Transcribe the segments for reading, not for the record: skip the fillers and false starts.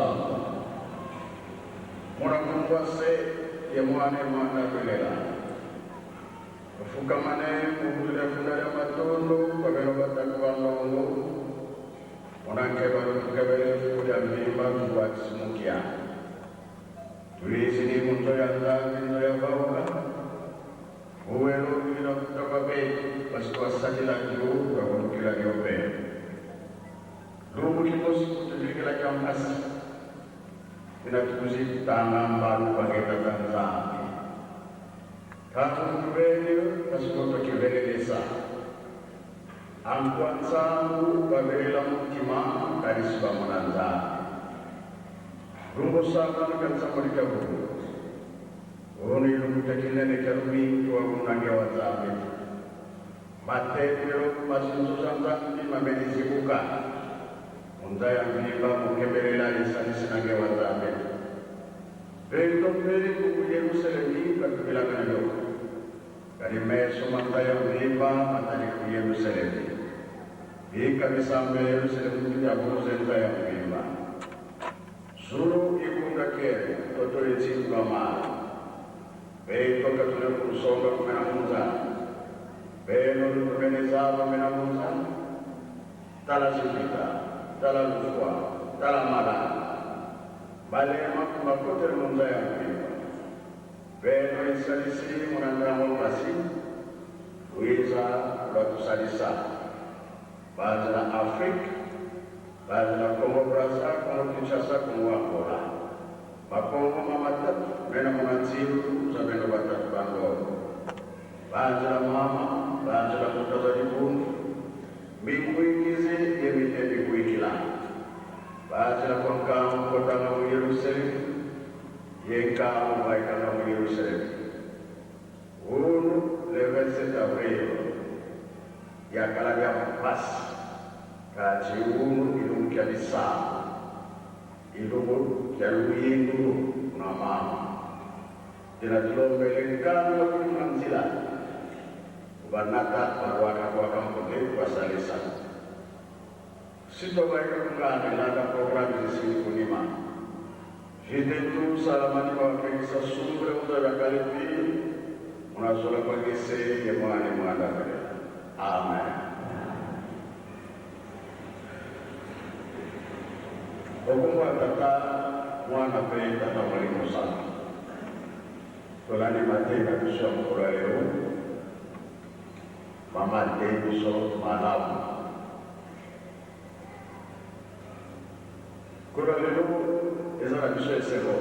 Tusamba. Mona kumvwa se ye mwana mwana belela. Ufukamane mukutule funda lya matondo kabelo batatu bandongo. Munankeba lutukebele fuku lya mbimba tukwatisimukia. Tulizini munzo ya Nzambi nzo ya bauka. Uwelo tulina kutaba betu basitwasalila juu twakulukila lyope. Lumbu limosi kutulikila kya mpasi. Ina tukuzitanga mbalu kwangeta za Nzambi. Tatu mutubeni pasikotokivelelesa. Ankwa nsangu babelela mutima kalisi bamona Nzambi. Lumbo sangano kya nsambo likabulu. Ono ilungu kya kinene kya lumingi wa bunange wa Nzambi. Matembelo mazinzo za Nzambi mamelizibuka. Munza ya mbimba mukebelela esalisi nange wa Nzambi. Bento mbeli ku Yerusalemi katupilanga na yo. Kali meso manza ya mbimba matali ku Yerusalemi. Ikabisa mbe Yerusalemu ya buzenza ya mbimba. Zulu ikunda kere toto etsikwa mala. Bento katule kusonga kumena munza. Beno lukumeneza bamena munza. Tala zipita, tala lufwa, tala mala. Balema kumakotere munza ya mbimba. Beno isalisi munangango mpasi. Wiza lwatusalisa. Banza na Afrique, banza na Congo Brazza, Congo Kinshasa, Congo Angola. Bakongo mamatatu mena munanziru za beno batatu bandongo. Banza na mama, banza na mutaza libundu. Mikuikize yemite mikuikila. Banza na kwa nkangu kotanga mu Yerusalemu. Ye nkangu baikanga mu Yerusalemu. Unu le 27 avril yakala lya mpasi kati unu ilungu kya bisambo ilungu kya luyindulu na mama tina tulombele nkanu wakulima nzila kubanata barwaka kwaka mpoke kwasalisa sitobaika kungana ilanda programu zisili kunima Jitetu salamani wakengisa sumbule uza kalipi munazola kwagese ye mwana mwana Amen. Okumwa tata mwana pe tata mwalimu sana. Tolani mateka biso ya mokolo ya lelo. Mama te biso malamu. Kolo lelo eza na biso esengo.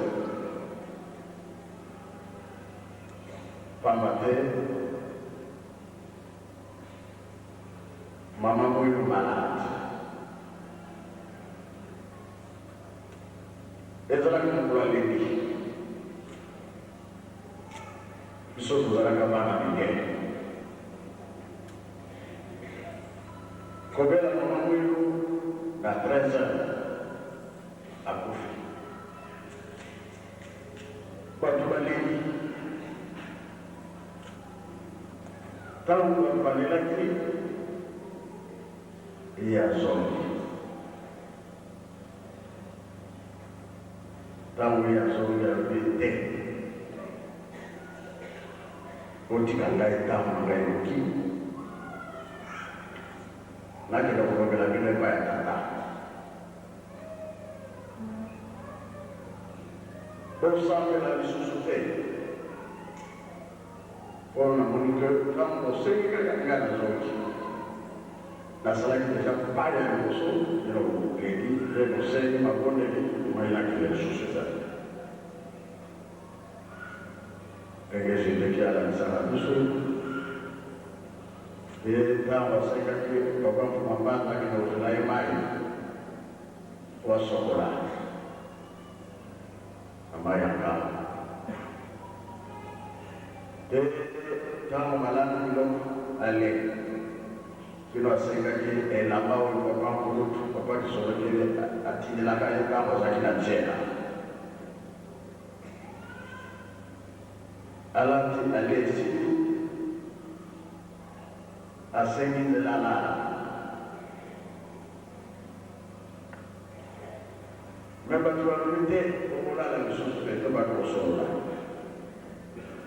Pamba te mama Mwilu malade. Ezalaki mokolo ya lundi. Biso tozalaka bana mike. Kobela mama Mwilu na 13 heures akufi. Bato baleli. Ntango bato balelaki, ye azongi. Ntango ye azongi alobi te, botika ngai ntango na ngai ekoki, nakenda kolobela bino epai ya tata. Bosambela lisusu te. Mpo namoni ke ntango bosengi kaka ngai nazongi. Nasalaki deja pas ya liboso bino boleli mpe bosengi mabondeli moyen nakende lisusu eza te. Ndenge Zedeki alakisaka biso ye ntango asengaki papa Mfuma Mbanda akende kozwela ye mayi mpo asokola na mayi ya nkambo. Mpe ntango balandi biloko ale kino asengaki elamba oyo papa nkulutu papa Kisolokele atindelaka ye ntango azalaki na jela. Alati ale esili asengi nzela alala. Me bato balobi te, okolala lisusu te, tobanda kosolola.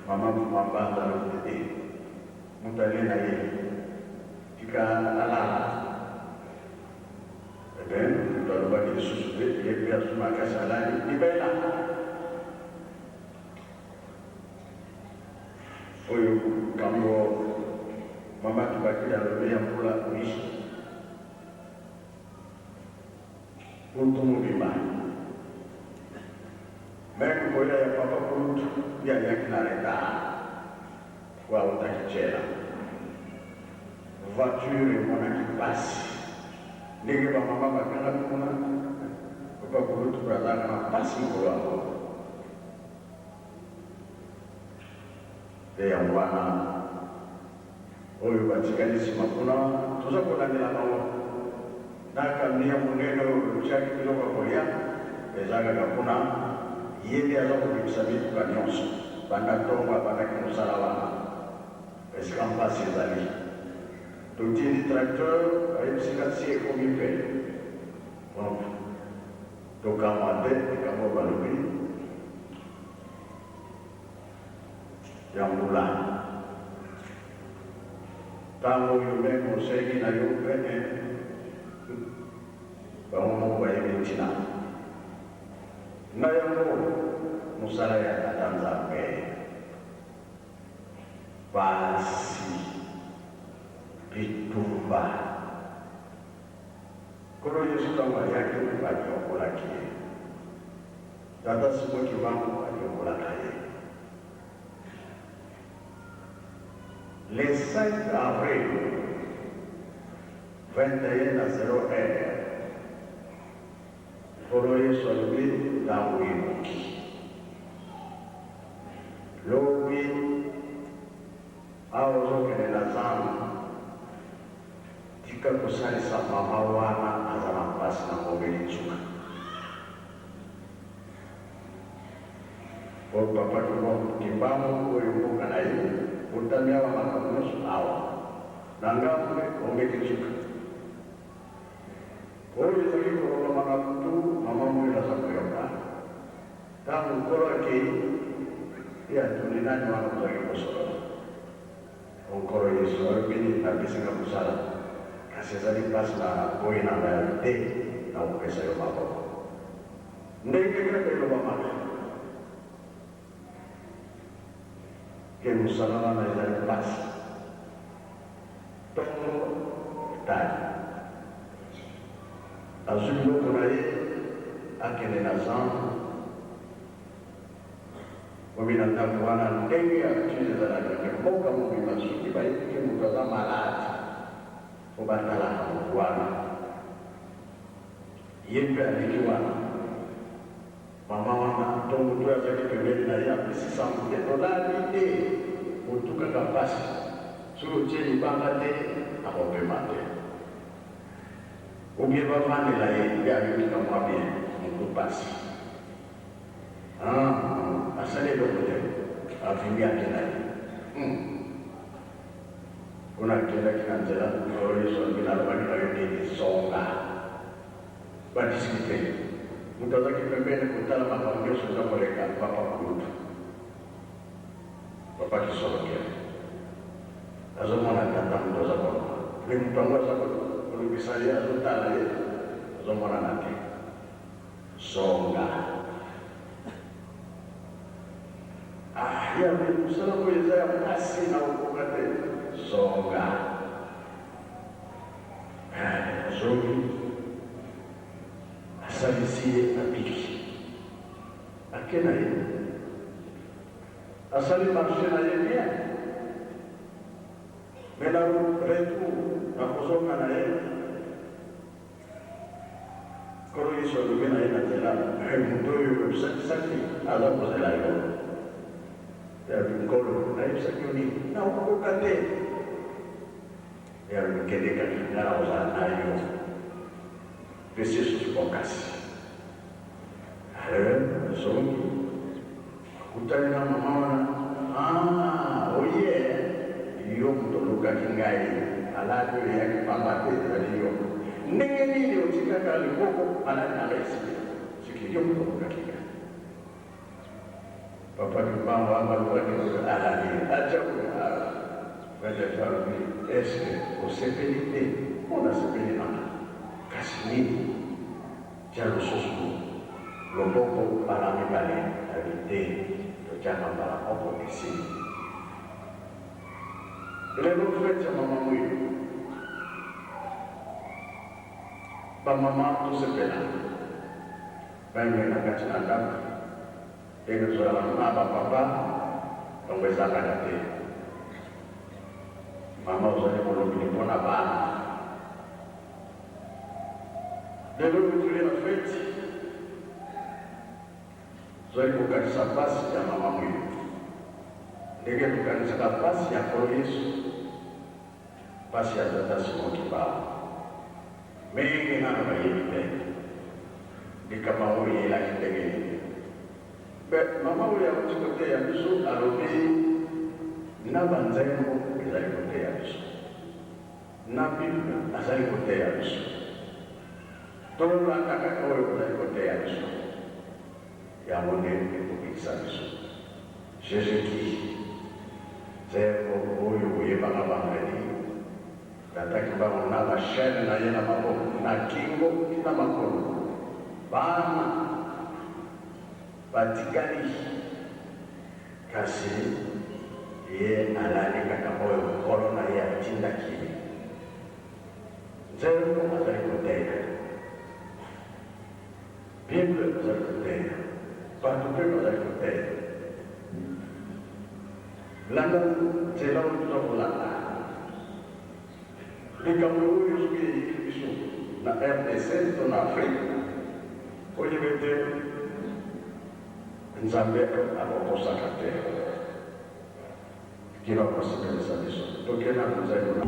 Mama Mbanza alobi te, moto alie na ye, tika alala. Eh bien, moto alobaki lisusu te, ye mpe azwi makasi, alali libela. Oyo kambo mama Kibakila alobi ya mbula, oui. Butu mobimba. Meme koya ya papa kulutu ye ayaki na retard po awutaki tshela. Voiture emonaki pasi ndenge ba mama bakangami kuna, papa kulutu pe azalaka na pasi mokolo yango. Nde yango wana oyo batikali sima kuna toza kolandela bango na camion ya monene oyo otiaki biloko ya kolia eza kaka kuna, ye nde aza kobimisa mituka nionso banda tongo abandaki mosala wana esika mpasi ezali. Totindi tracteur bayebisi nga ti ekomi pene donc tokamwa te likambo oyo balobi. Ya mbula. Tango oyo meme osengi na yo pe eh Bango moko bayebi ntina na yango. Mosala ya Tata Nzambe pasi bitumba. Nkolo Yesu tango ayaki baniokolaki ye. Tata Simon Kimbangu aniokolaka ye. Le 5 avril 21 na 0 heure Nkolo Yesu alobi tango ekoki. Lobi awa ozokende na zando tika kosalisa mama wana aza na mpasi na ngomeli nsuka. Oyo papa Kimbangu oyo mboka na ye botami awa makambo nionso awa na ngambo omeki nsuka oyo ezali kolobama na butu mama Muilu aza koyoka tango nkolo akeyi ye atuni nani wana ozalaki kosolola o nkolo Yesu alobi nini napesi nga mosala kasi ezali pasi na boyi na ngai te nakopesa yo maboko. Ndenge kaka elobamaka ke mosala wana ezali mpasi, tongo etani, azwi biloko na ye akende na zando. Komi na ndako wana, ndenge habitude ezalaka ke mboka mobimba soki bayebi ke moto aza malade, fo batalaka moto wana. Ye mpe aleki wana. Mama wana to moto oyo azalaki pembeni na ye apesi sango te, Tolali te, motu kaka mpasi, soki otie libanga te, akopema te. Ou bien bavandela ye nde ayoki ka mwa bien, motu mpasi. Ah, asali eloko te, avimbi ake na ye. Hum. Kuna akendaki na nzela, Nkolo Yesu alobi, Nalobaki na yo nini? Zonga. Ba discuter. Moto azalaki pembeni kotala makambo nionso eza koleka, Papa Kulutu. Papa Kisolokele. Azomona tata moto aza koloba. Mais moto yango aza kolobisa ye, azotala ye, azomonana te. Zonga. Ah ye alobi mosala oyo eza ya pasi nakokoka te. Zonga. Eh azongi asalisi ye abiki. Ake na ye. Asali marche na ye bien. Mais na retour na kozonga na ye. Nkolo Yesu alobi na ye na nzela, Moto oyo osalisaki aza kozela yo. Ye alobi, Nkolo, nayebisaki yo nini? Nakokoka te. Ye alobi, Kende kaka, ngai nakozala na yo. Pesi ye susu bokasi. Ale, azongi, akutani na mama wana. Ah, oye, yo moto olukaki ngai, maladi oyo eyaki pamba te, ezali yo. Ndenge nini otikaka liboko maladi na ngai esili? Yo moto okokaki nga. Papa Kimbangu abalukaki boye alali atya boye frère Delphin alobi est ce que osepeli te? Mpo nasepeli na nga kasi nini? Tia lisusu loboko mbala mibale alobi te totiaka mbala moko esili. Lelo fete ya mama Mwilu ba mama tosepela. Bangi na kati na ndako ndenge tozalaka na ba papa bango ezangaka te mama ozali molobeli mpo na bana lelo oyo toli na feti tozali kokanisa mpasi ya mama Mwilu ndenge tokanisaka mpasi ya Nkolo Yesu mpasi ya tata Simon Kimbangu mingi nano bayebi te likambo yango eyelaki ndenge nini. Mpe mama oyo auti koteya biso alobi na banzembo ezali koteya biso, na Bible azali koteya biso, tolandaka oyo ozali koteya biso, yango nde ekobikisa biso. Jésus ki nzembo oyo boyebaka vendredi Tata Kimbangu na ba chaines na ye na maboko, na kingo ti na makolo. Bana batikali kasi ye alali kaka oyo Nkolo na ye atindaki ye. Nzembo azali koteya, Bible azali koteya, bato mpe bazali koteya. Landa nzela oyo toza kolanda. Likambo oyo soki eyeli biso na rdc to na Afrique, oyeba ete Nzambe akokosaka te. Kino akosepelisa biso. Tokenda na nzembo na.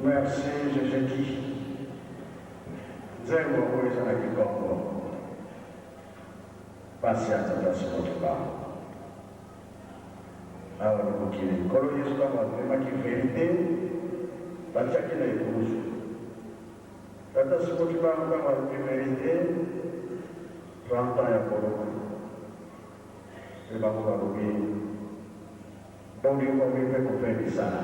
Merci, je dis. Nzembo oyo eza na kikongo. Pasi ya tata Simokiba. Awa na mokili, Nkolo Yesu ntango amemaki verite, batiaki na ekulusu. Tata Simokiba ntango alobi verite, 30 ans ya boloko. Mpe bango balobi, bolingo mibeko mpe misala.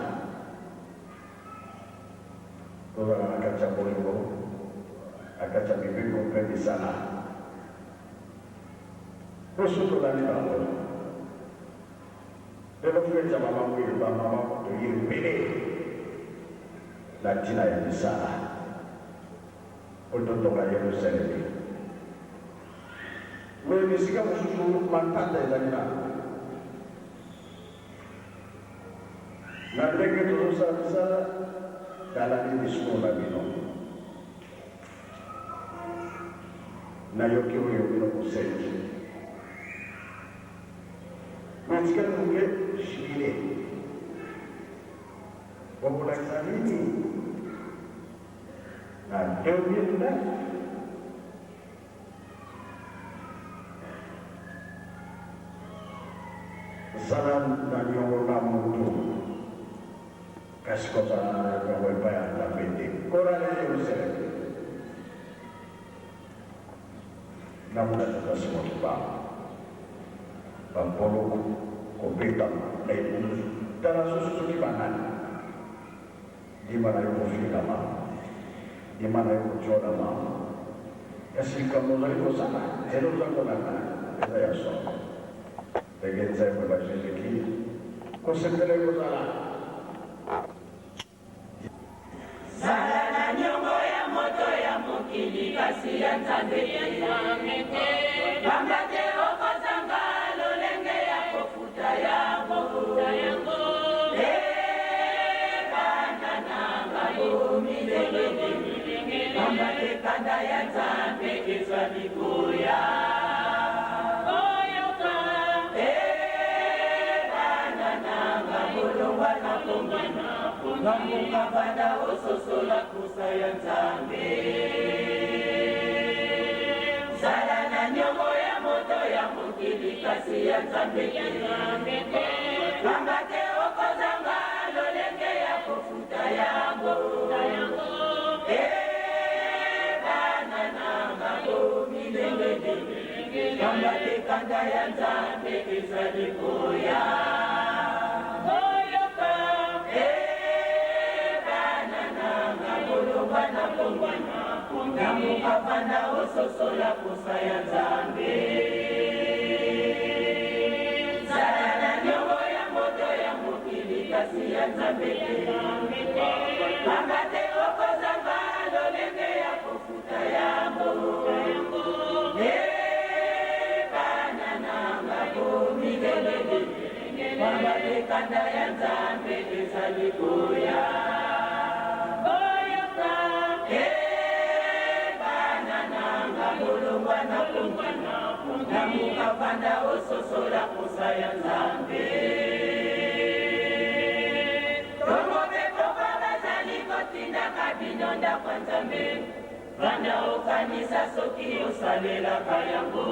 Tozala na kati ya bolingo, na kati ya mibeko mpe misala. Biso tolandi bango. Lelo feti ya mama Mwilu, ba mama toye ebele na ntina ya misala mpo totonga Yelusalemi. Me bisika mosusu matata ezali nano. Na ndenge tozosala misala, nalandi discours na bino. Nayoki oyo bino bosengi. Mais etikali moke jubile. Bokolakisa nini na 2009? Zala na niongo na mutu, kasi kozala na niongo epai ya Nzambe te. Chorale Yerusalem. Na mona tata Simon Kimbangu ba boloko kobetama na ekulusu tala susu soki ba nani ndima na yo kofingama ndima na yo kotiolama kasi likambo ozali kosala nzela oza kolanda eza ya solo ndenge nzembo ba Jejeki kosepela ekozala. Zala na niongo ya moto ya mokili kasi ya Nzambe te, pamba te okozanga lolenge ya kofuta yango. Ee bana na ngai, bomilengele, pamba te kanda ya Nzambe ezali koya. Ee bana na ngai, bolongwa na pongi. Lamuka vanda ososola posa ya Nzambe. Zala na niongo ya moto ya mokili kasi ya Nzambe te. Pamba te okozanga lolenge ya kofuta yango. Ee bana na nga bomilengele, pamba te kanda ya Nzambe ezali koya. Ee bana na nga bolongwa na pongi, lamuka vanda ososola posa ya Nzambe. Zala na niongo ya moto ya mokili kasi ya Nzambe te, pamba te okozanga lolenge ya kofuta yango. Ee bana na nga bomilengele, pamba te kanda ya Nzambe ezali koya. Ee bana na nga bolongwa na pongi, lamuka vanda ososola posa ya Nzambe. Tongo mpe pokwa bazali kotindaka bino ndako ya Nzambe, vanda okanisa soki osalelaka yango.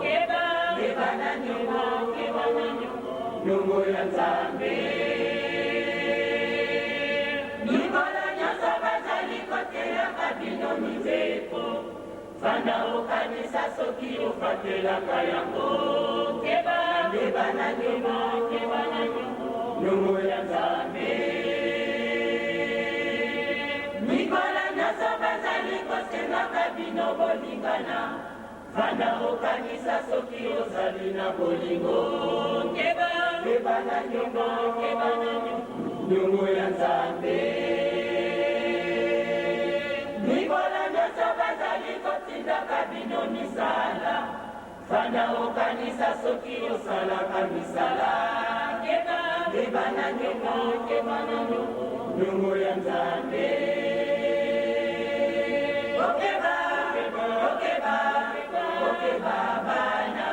Keba na niongo, niongo ya Nzambe. Fanda okanisa soki ofatelaka yango. Keba, keba na nyongo, keba na nyongo, nyongo ya Nzambe. Mikolo nyonso bazali kosengaka bino bolingana. Fanda okanisa soki ozali na bolingo. Keba, keba na nyongo, keba na nyongo, nyongo ya Nzambe. Mikolo nyonso bazali kotindaka bino misala. Fanda okanisa soki osalaka misala. Keba, keba na nyongo, keba na nyongo, nyongo ya Nzambe. Okeba, okeba, okeba bana.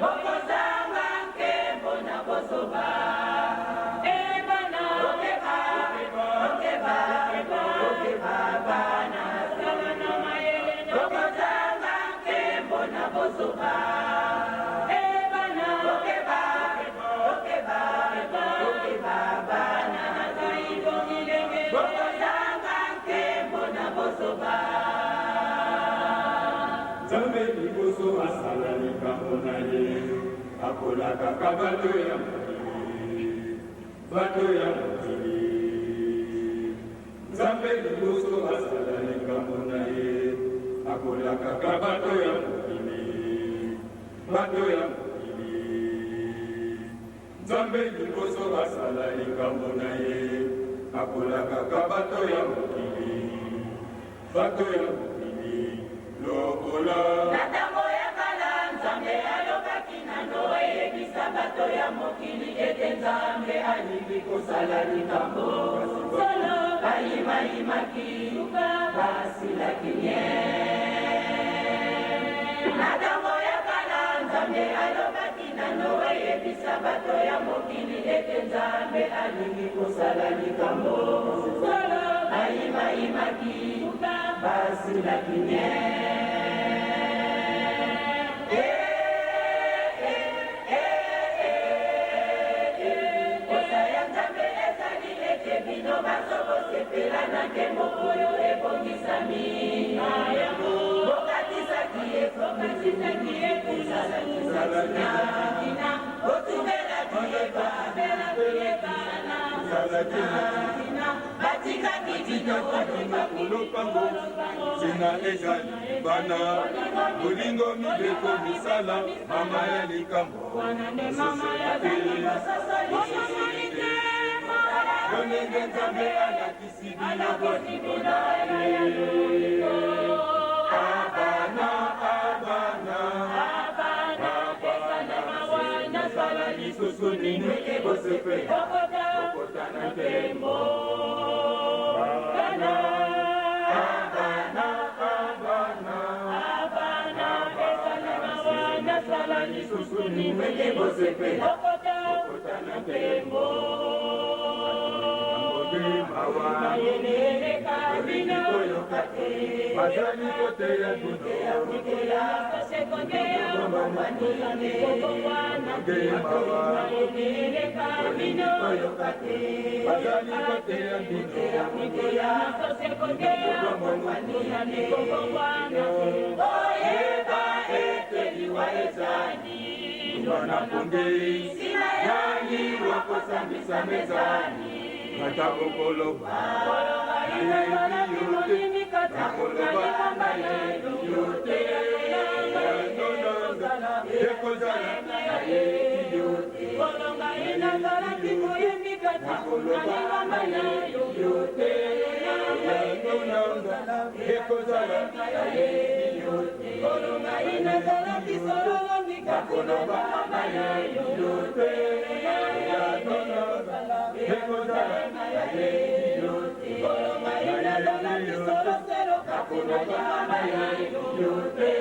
Bokozanga nkembo na bozoba. Okeba, okeba, okeba bana. Bokozanga nkembo na bozoba. Okeba, okeba, okeba bana. Bokozanga nkembo na bozoba. Nzambe liboso asala likambo na ye, akolakaka bato ya mokili, bato ya mokili. Nzambe liboso asala likambo na ye, akolakaka bato ya mokili, bato ya mokili. Nzambe liboso asala likambo na ye, akolakaka bato ya mokili, bato ya mokili lokola. Na ntango ya kala, Nzambe alobaki na Noe: yebisa bato ya mokili ete Nzambe alingi kosala likambo. Solo bayimayimaki, basilaki nye. Na ntango ya kala, Nzambe alobaki na Noe: yebisa bato ya mokili ete Nzambe alingi kosala likambo. Solo bayimayimaki, basilaki nye. Posa ya Nzambe ezali ete bino baso bosepela na nkembo oyo ebongisami na yango. Bokatisaki tina, botubelaki eba tina, batikaki bino. Lopango ntina ezali bana bolingo, mibeko, misala, mama ya likambo. Lolenge Nzambe alakisi bino bolingo na ye. Abana, abana, nasala lisusu nini ete bosepela bokota na nkembo? Bana, abana, abana, nasala lisusu nini ete bosepela bokota na nkembo? Koyoka te, bazali koteya bino. Koyoka te, bazali koteya bino. Oyeba ete liwa ezali na pongi, yali wakosambisa mezani, ata okoloba nayebi yo te, nakoloba nayebi yo te, ekozala nayebi yo te, nakoloba nayebi yo te, ekozala nayebi yo te, nakoloba nayebi yo te, ekozala nayebi yo te, nakoloba nayebi yo te, ekozala nayebi yo te, nakoloba nayebi yo te.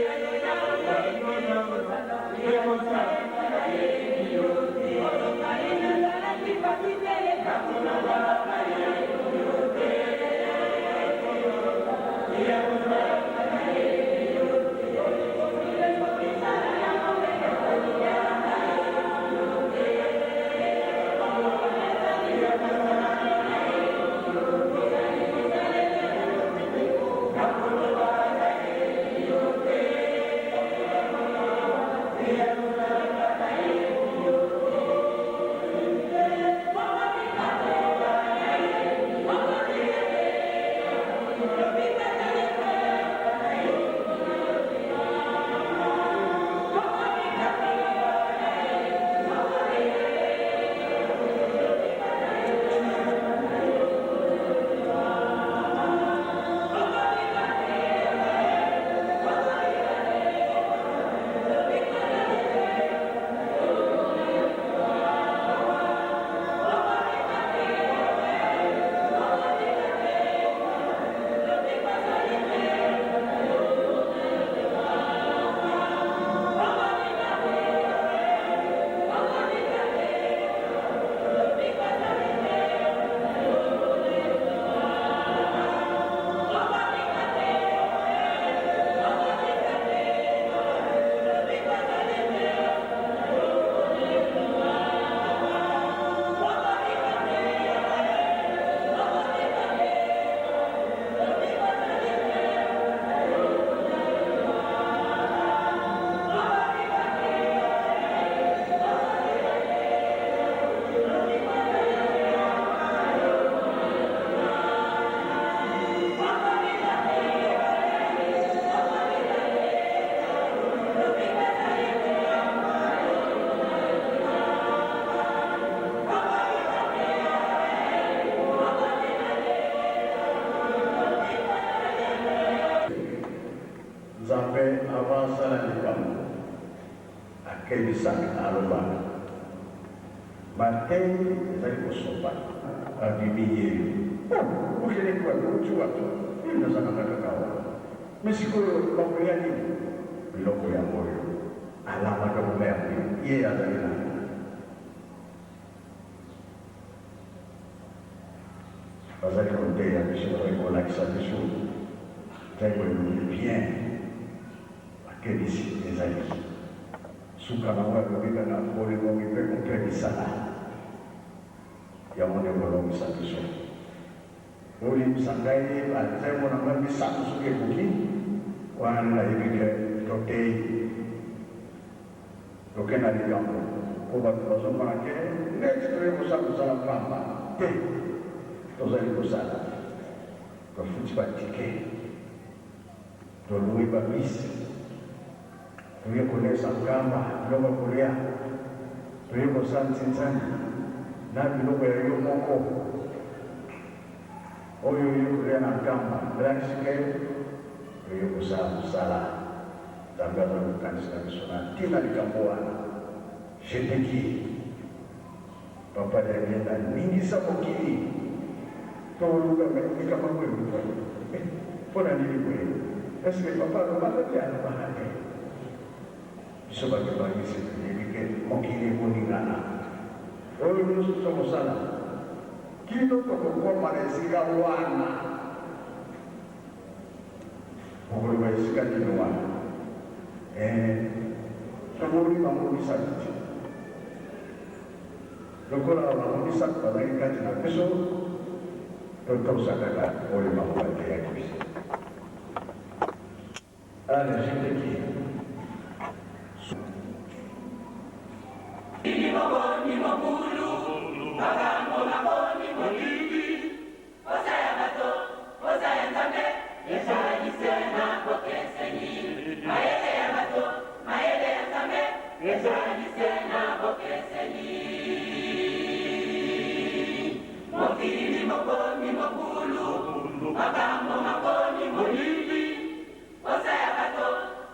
Akebisaka, alobaka. Mateyi ezali kosopana. Babimi ye yo. Oh, okendeki wapi? Outi wapi? Nini naza na nga kaka awa. Mais sikoyo bakolia nini? Biloko yango oyo. Alambaka bomerde. Ye azali nani? Bazali koteya biso, bazali kolakisa biso nzembo elobi bien. Makebisi ezali suka nango alobi kaka bolingo mpe kopekisana. Yango nde kolongisa biso. Bolimbisa ngai ba nzembo na ngai misatu soki ekoki wana nde nayebi ke toteyi toke na likambo po batu bazomona ke neti toye kosala mosala pamba te tozali kosala tofuti ba ticket to louer ba bus toye kolesa nkamba biloko ya kolia toye kosala nsinzani na biloko ya yo moko oyo oye kolia na nkamba elakisi ke toye kosala mosala. Nzambe azali kokanisela biso na ntina likambo wana. Je te dis papa Diangienda ningisa mokili toluka mais likambo yango ewuti wapi eh pona nini boye est ce que papa alobaka te alobaka te biso ba kimbanguiste toyebi ke mokili ekoningana oyo nionso tokosala kino tokokoma na esika wana. Bokoloba esika nini wana? Ee, tomoni bango misato te. Lokola bango misato bazalaki kati na biso, totosa kaka oyo bango bateyaki biso. Allez, je te quitte. Posa ya bato, posa ya Nzambe ezali se na bokeseni. Mayele ya bato, mayele ya Nzambe ezali se na bokeseni. Mokili mokomi mobulu, makambo makomi molili. Posa ya bato,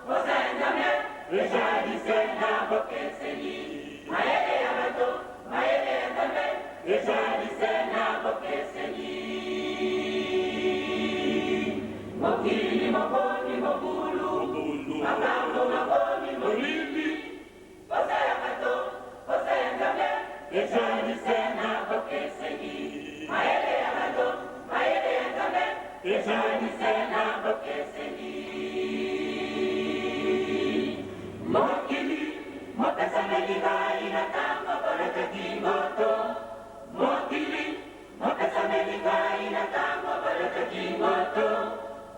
posa ya Nzambe ezali se na bokeseni. Mayele ya bato, mayele ya Nzambe ezali se na bokeseni. Mokili mokomi mobulu, makambo makomi molili. Posa ya bato, posa ya Nzambe ezali se na bokeseni. Mayele ya bato, mayele ya Nzambe ezali se na bokeseni. Mokili mopesameli ngai na tango boleteki moto. Mokili mopesameli ngai na tango boleteki moto.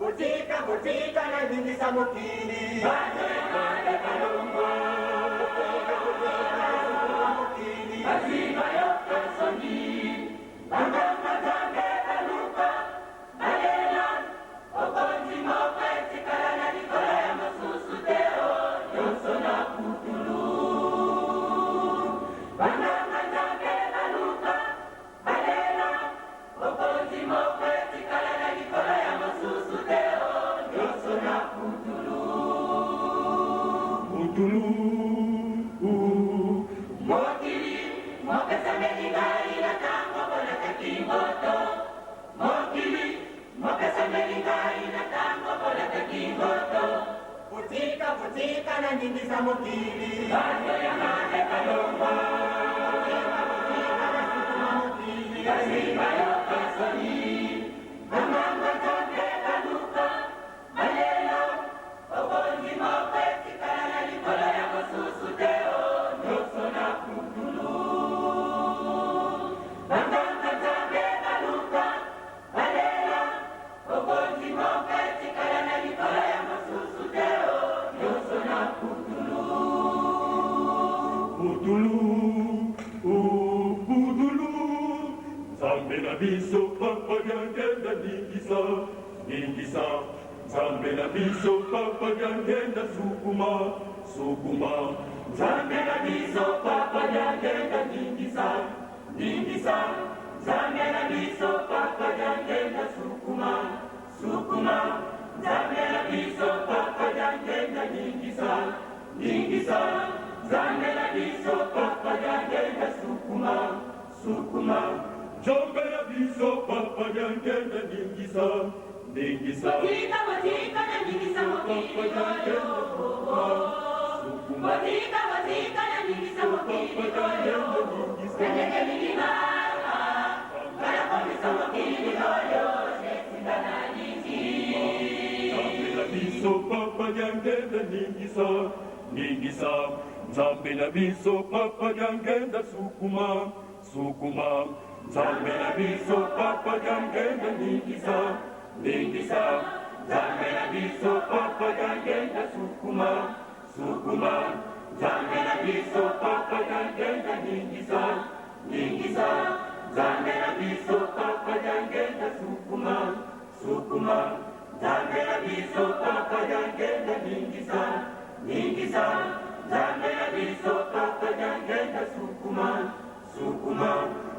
Botika, botika naningisa mokili. Bato ya mabe balongwa. Botika, botika nasukuma mokili. Basi bayoka soni. Banganga Nzambe baluka, balela. Bokonzi moko etikala na likolo ya mosusu te o, nyonso na putulu. Banganga Nzambe baluka, balela. Bokonzi moko etikala na likolo ya mosusu te o, nyonso na putulu. Putulu. Mokili mopesameli ngai na tango bolataki moto. Mokili mopesameli ngai na tango bolataki moto. Botika, botika naningisa mokili. Bato ya mabe balongwa. Botika, botika nasukuma mokili. Basi bayoka soni. Banganga Nzambe baluka, balela. Bokonzi moko etikala na likolo ya mosusu te o, nyonso na putulu. Banganga Nzambe baluka, balela. Bokonzi moko etikala na likolo ya mosusu te o, nyonso na putulu. Putulu, putulu, Nzambe na biso papa Diangienda ningisa, ningisa. Nzambe na biso papa Diangienda sukuma, sukuma. Nzambe na biso papa Diangienda ningisa, ningisa. Nzambe na biso papa Diangienda sukuma, sukuma. Nzambe na biso papa Diangienda ningisa, ningisa. Nzambe sukuma. Nzambe na biso papa Diangienda ningisa, ningisa. Botika, botika na ningisa mokili oyo. Botika, botika na ningisa mokili oyo. Na ndenge mingi nga nakomisa mokili oyo esika nalingi. Nzambe na biso papa Diangienda ningisa, ningisa. Nzambe na biso papa Diangienda sukuma, sukuma. Nzambe na biso papa Diangienda ningisa, ningisa. Nzambe na biso papa Diangienda sukuma, sukuma. Nzambe na biso papa Diangienda ningisa, ningisa. Nzambe na biso papa Diangienda sukuma, sukuma. Nzambe na biso papa Diangienda ningisa, ningisa. Nzambe na biso papa Diangienda sukuma, sukuma.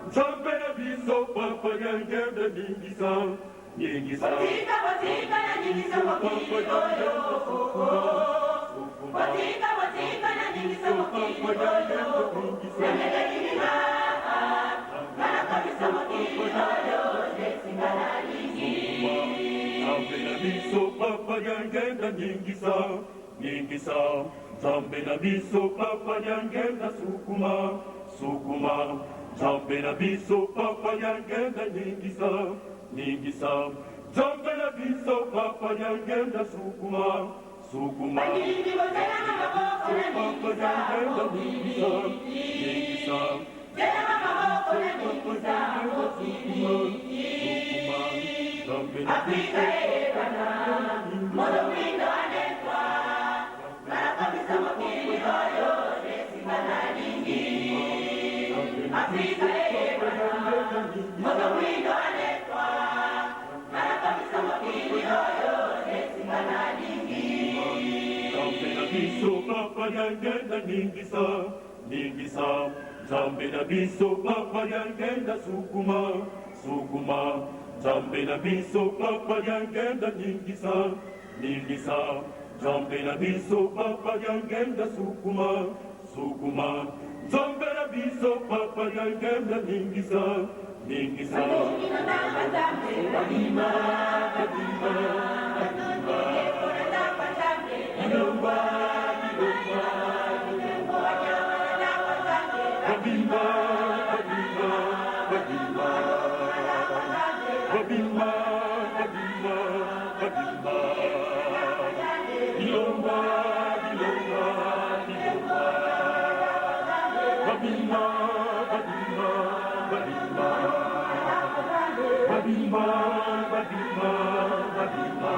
Nzambe na biso papa Diangienda ningisa, ningisa. Botika, botika na ningisa mokili oyo. Botika, botika na ningisa mokili oyo. Na ndenge nini nga nakomisa mokili oyo esika nalingi. Nzambe na biso papa Diangienda ningisa, ningisa. Nzambe na biso papa Diangienda sukuma, sukuma. Nzambe na biso papa Diangienda ningisa, ningisa. Nzambe na biso papa Diangienda sukuma, sukuma. Bandimi botelanga maboko na Papa ningisa Diangienda mokili. ningisa, ningisa. Telanga maboko na ningisa mokili. Sukuma, Nzambe na Afrika biso eyebana, moto mwindo anetwa, nga nakomisa mokili oyo esika nalingi. Afrika eyebana, moto mwindo anetwa, nga nakomisa mokili oyo esika nalingi. Nzambe na biso papa Diangienda ningisa, ningisa. Nzambe na biso papa Diangienda sukuma, sukuma. Nzambe na biso papa Diangienda ningisa, ningisa. Nzambe na biso papa Diangienda sukuma, sukuma. Nzambe na biso papa Diangienda ningisa, ningisa. Bandimi na ndako Nzambe, Babima, babima, babima. na ndako Nzambe, Bilomba, bilomba, bilomba. banyama na ndako Nzambe, Babimba, babimba, babimba. Babimba, babimba, babimba. Bilomba, bilomba, bilomba. Babimba, babimba, babimba. Babimba, babimba, babimba.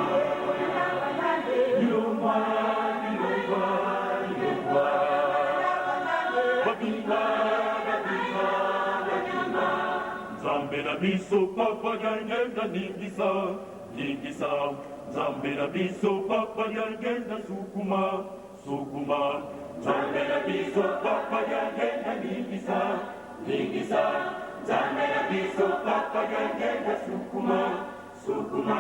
Bilomba, bilomba, bilomba. Babimba, babimba, babimba. Nzambe na biso papa Diangienda ningisa, ningisa. Nzambe na biso papa Diangienda sukuma, sukuma. Nzambe na biso papa Diangienda ningisa, ningisa. Nzambe na biso papa Diangienda sukuma, sukuma.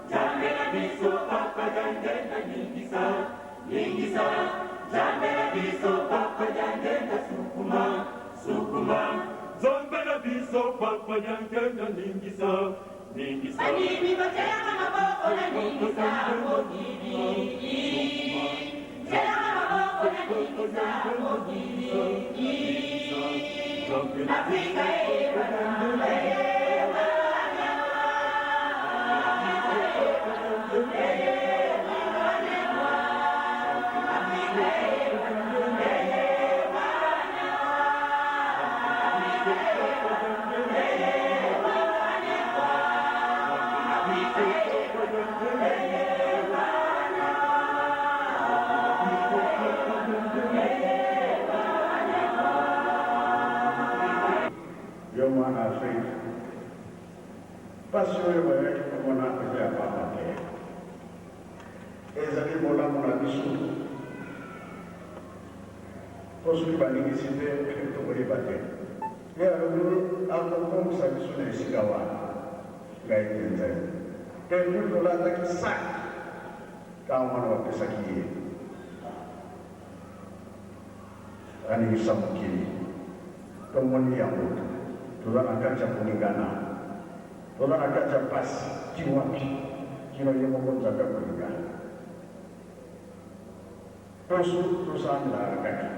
Nzambe na biso papa Diangienda ningisa, ningisa. Nzambe na biso papa Diangienda sukuma, sukuma. Nzambe na biso papa Diangienda ningisa, ningisa. Bandimi botelanga maboko na ningisa mokili. Telanga maboko na ningisa mokili. Afrika eyebana, eyebana. Afrika eyebana, Afrika eyebana, Afrika eyebana, Afrika eyebana. Yo mwana Afrika, mpasi oyo bayaki komona eza ya pamba te, ezali bolamu na biso, mpo soki baningisi te, tokoyeba te. Ye alobi akokomisa biso na esika wana. Ngai te Nzambe. Et puis tolataki sac ntango wana bapesaki ye aningisa mokili, tomoni yango. Toza na kati ya koningana, toza na kati ya mpasi ti wapi? Kino ye moko Nzambe akolinga poso tosambelaka kaka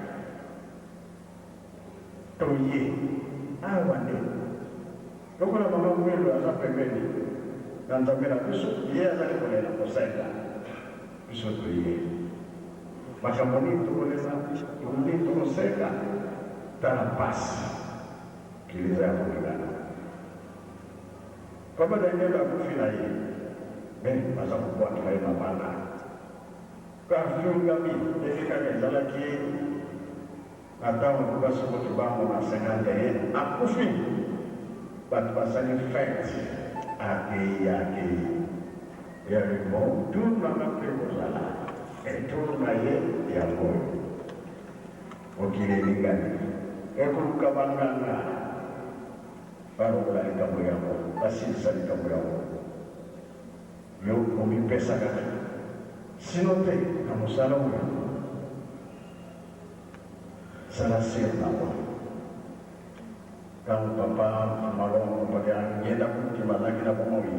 toye awa nde lokola mama Mwelo aza pembeni na Nzambe na biso, ye azali kolela kosenga biso toye makambo nini tokolela, nini tokosenga. Tala mpasi mokili eza ya koningana. Papa Daniel akufi na ye mais baza kobwakela ye mabanga pe afingami ndenge kaka ezalaki na tango Luka Soko Kibangu na 51 akufi batu basali fete akeyi akeyi ye alobi bon tour na nga pe ekozala et tour na ye yango oyo. Mokili eningani, ekoluka ba nganga balongola likambo yango, basilisa likambo yango. Yo omipesa kaka, sinon te na mosala oyo zala sur na ngo. Tango papa Malongo Mpadia Ngenda Kuntima azalaki na bomoi,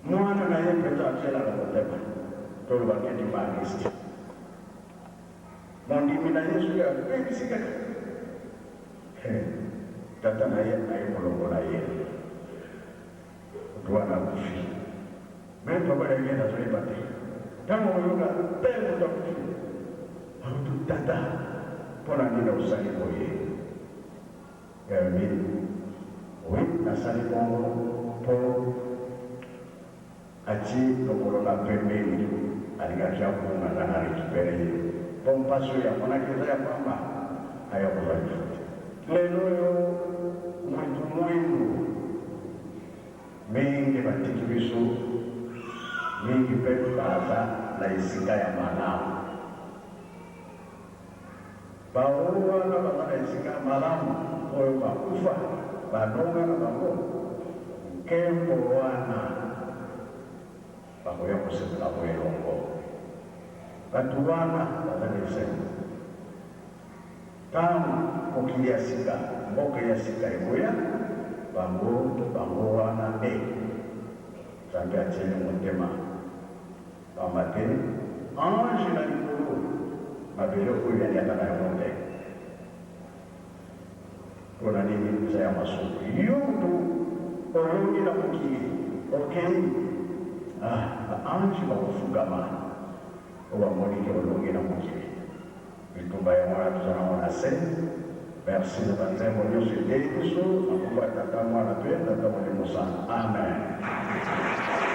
Mwana na ye mpenza atielaka motema, toloba ke kimbanguiste. Mondimi na ye soki abebisi kaka, he, tata na ye aye kolongola ye. Moto wana akufi. Mais papa Daniel azoyeba te. Tango akoyoka te moto akufi, akotuna, Tata, mpo na nini osali boye? Ye alobi, Oui, nasali bongo mpo atie lokolo na pembeni, alingaki abunga, nga na recuperer ye mpo mpasi oyo amonaki eza ya pamba, aya kozwa lifuti. Lelo oyo mutu muindu mingi batiki biso, mingi mpe baza na esika ya malamu. Ba oyo wana baza na esika ya malamu oyo bakufa balonga na bango nkembo wana bakoya kosepela yango elongo. Batu wana baza na esengo tango mokili ya sika, mboka ya sika ekoya, bango bango wana nde Nzambe atieli motema. Pamba te, ange na likolo, mabele oyo anyata na yango te. Mpo na nini? Eza ya masumu. Yo mutu olongi na mokili, okeyi, ah, ba ange bakofukama po bamoni ke olongi na mokili. Bitumba yango wana toza nango na se. Merci na ba nzembo nionso eteyi biso na kombo ya Tata, Mwana pe Tata Molimo Santu. Amen.